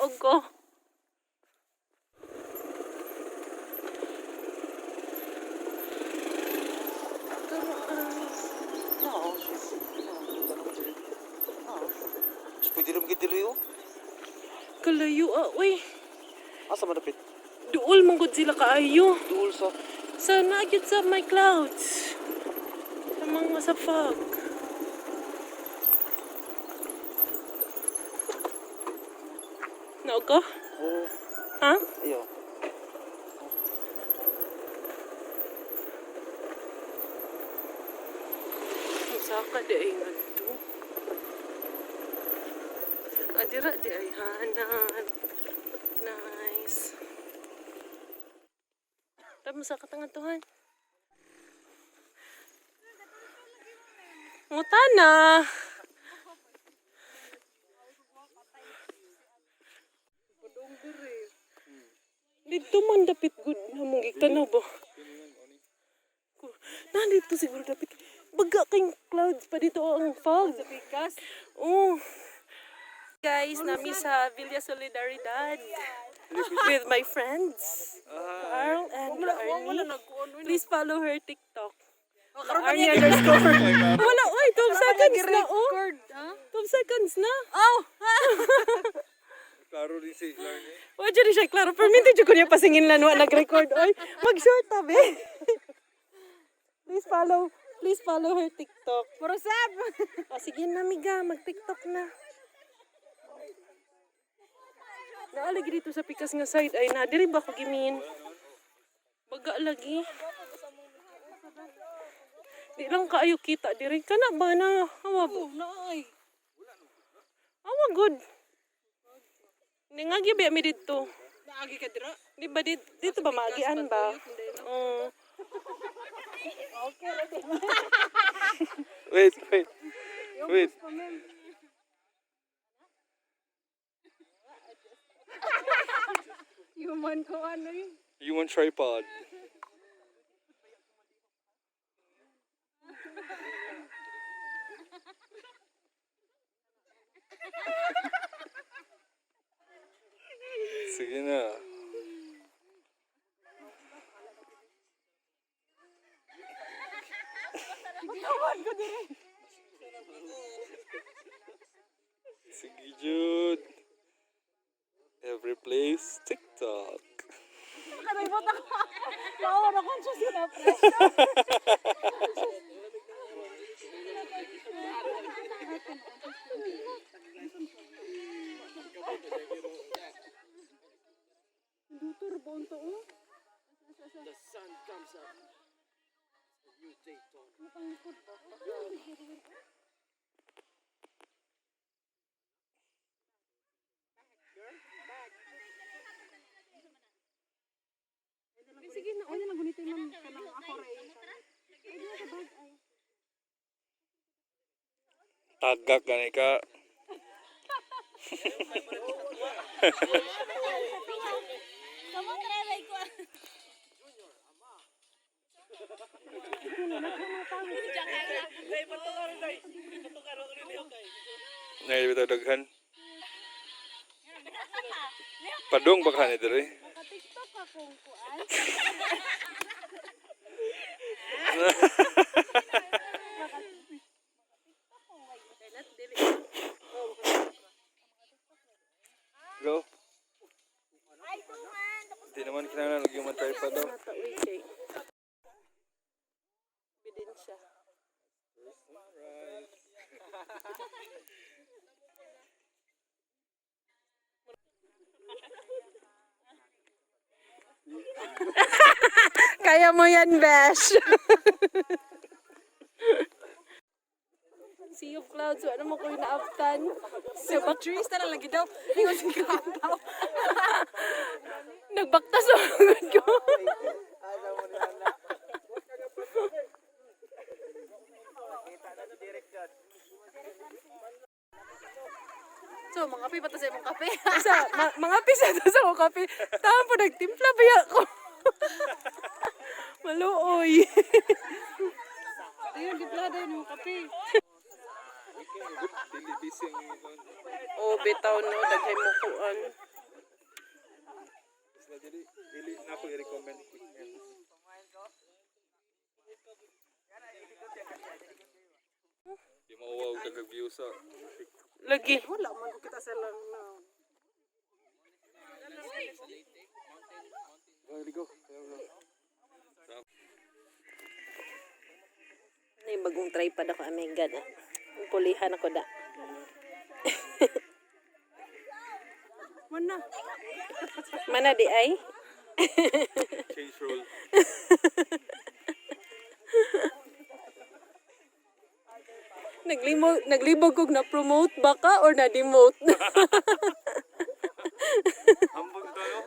Naog ko. Oo. Oo. Mas pwede rin diri oh. Kalayo ah, uy. Asa man dapit? Duol man gud sila kaayo. Duol sa. Sa nagyud sa my clouds. Sa mga sa fog. Naog ko? Oo. Ha? Ayo. Saka di ay ngadto. Adira di ay hanan. Nice. Tama sa katangatuhan. Nguta na. Dito man dapit good na mong gitanaw ba? Nandito siguro dapit. Baga kayong clouds pa dito ang fog. Sa pikas. Oh. Guys, nami sa Villa Solidaridad with my friends, Carl and Arnie. Please follow her TikTok. Arnie_. Wala, oy, 12 seconds na, oh. 12 seconds na. Oh! Klaro rin si Larnie. Wa dyan siya, klaro. Perminti dyan ko niya pasingin lang, wa nag-record. Oy, mag-short tabi. Please follow her TikTok. Puro sab! O, sige na, miga. Mag-TikTok na. Naalagi dito sa pikas nga side ay na. Diri ba ko gimin? Baga lagi. Di lang kaayo kita diri. Kana ba na? Awa ba? Oh, naay. Awa good. Ningagi ba mi dito? Naagi ka dira. Di ba dito ba maagian ba? Oo. Wait, wait. Wait. Human ko ano yun. Human tripod. Sige na. Sige, Jude. Every place, TikTok. Nakaribot ako. Nawa na conscious na pressure. Dutor bonto oh. The sun comes up. A new day dawn. Sige na, ano lang gunito ma'am kanang ako ray. Ay, di na bag ay. Tagak gani ka. Nay bitaw daghan. Padong ba ka ni diri? TikTok akong kuan. Go. Di naman kinahanglan og human tripod daw. Nata, uy, kay. Ebidensya. Kaya mo yan, Besh. Sea of clouds, wala mo ko naaftan. Sa Sa trees na lang lagi daw. Ingon si kapaw. Nagbaktas ang agad ko. So, mga kape pa sa imong kape. Sa, mga pisa to sa akong kape. Tama po, nagtimpla ba ako? Maluoy. Ayun, gipla dayon imong kape. Dili busy ang Oh, bitaw no, daghay mo kuan. Dili dili na ako i-recommend weekends. Di mauwaw kag view sa Lagi. Wala man ko kita sa lang na. Go, go. May bagong tripod ako, amiga na. Pulihan ako da. Mana. Mana di ay? Change role. Naglibog kog na promote ba ka or na demote? Ambog tayo.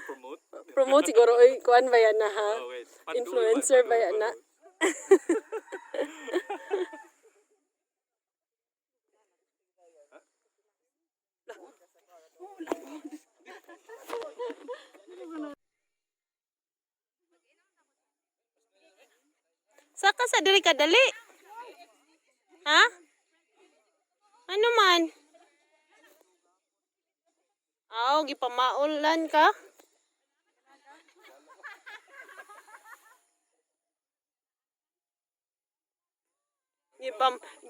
Promote. Promote siguro oy, kuan ba yan na ha? Oh, wait. Paduol ba? Influencer ba yan na? Saka sa diri ka dali. Ha? Ano man? Aw, gipamaulan ka?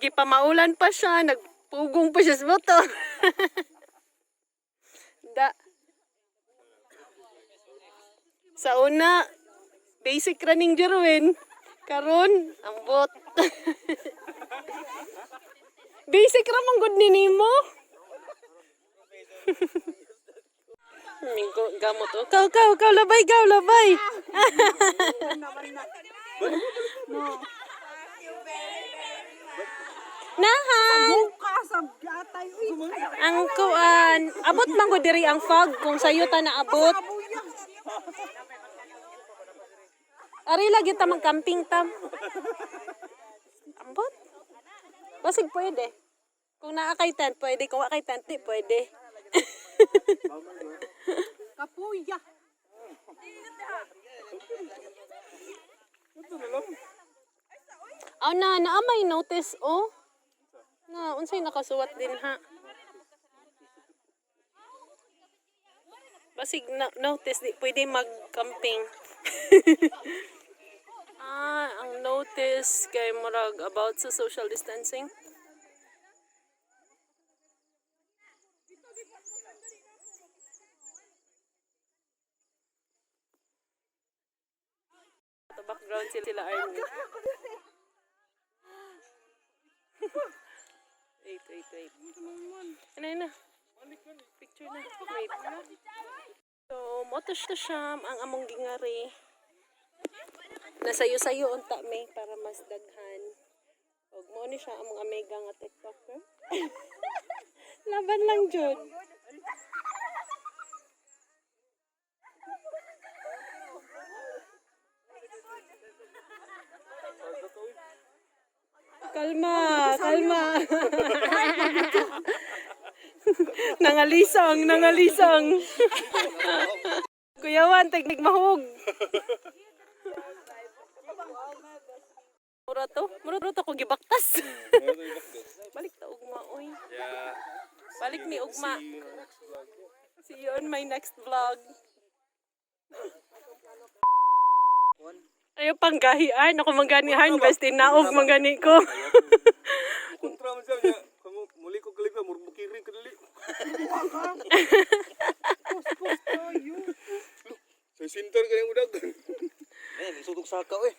Gipamaulan pa siya, nagpugong pa siya sa motor. Da. Sa una, basic running Jerwin. Karon, ambot. Basic ra man gud ni nimo. Mingko gamot oh. Kaw kaw kaw labay kaw labay. Nahan. Bukas ang gatay. Uy, Ang kuan, abot man gud diri ang fog kung sayo ta na abot. Ari lagi ta mag-camping tam. Ambot. Basig pwede. Kung naa kay tent, pwede. Kung wa kay tent, di pwede. Kapuya. Aw na, naa may notice oh. Na unsay nakasuwat din ha. Basig na, notice di pwede mag-camping. Ah, ang notice kay murag about sa social distancing. Sa background sila Army. Wait, wait, wait. Ano yun na? Picture na. Wait. So, moto siya ang among gingari. Nasayo-sayo unta may para mas daghan. Og mo ni siya among amiga nga TikToker. Laban lang jud. Kalma, kalma. Nangalisang, nangalisang. Kuya Juan, teknik mahug. Mura to, mura to ko gibaktas. Balik ta ugma oy. Yeah. Balik mi ugma. See you in the next vlog. See you on my next vlog. Ayaw panggahian. Ako mangganihan. Basta naog manggani ko. Kontra man siya niya. Kamu muli ko kalipay, murbukirin ka dali. Sa sinter ka yung udag. Eh, sutok sakaw eh.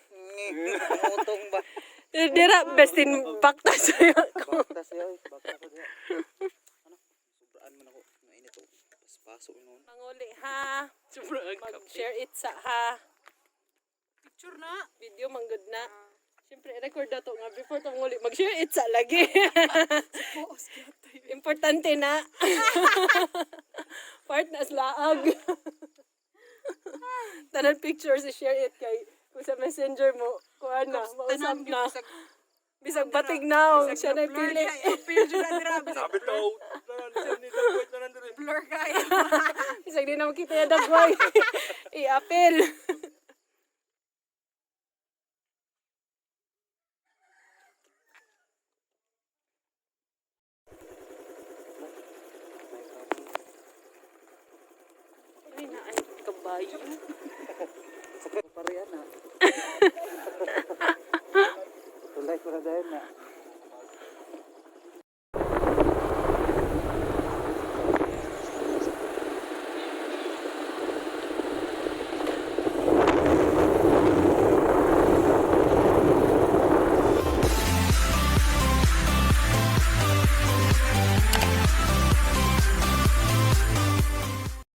Mutong ba? Dira, bestin bakta sa'yo ako. Bakta siya eh. Bakta ko diya. Ano? Sobraan man ako. Mainit oh. Paspaso noon. Manguli ha. Mag-share it sa ha. Picture na. Video manggod na. Siyempre, record na to nga before to manguli. Mag-share it sa lagi. Importante na. Part na slaag. Tanan pictures, i-share it kay kung sa messenger mo, kuan na, mausap na. Bisag batig na, oh, siya na pili. Appeal dyan na dira. Bisag Sabi tao, tanan siya ni Dagoy, tanan diri. blur kayo. Bisag di na makita yung dagway. I-appeal. Ay, na, ay. kaayo. Pareha na.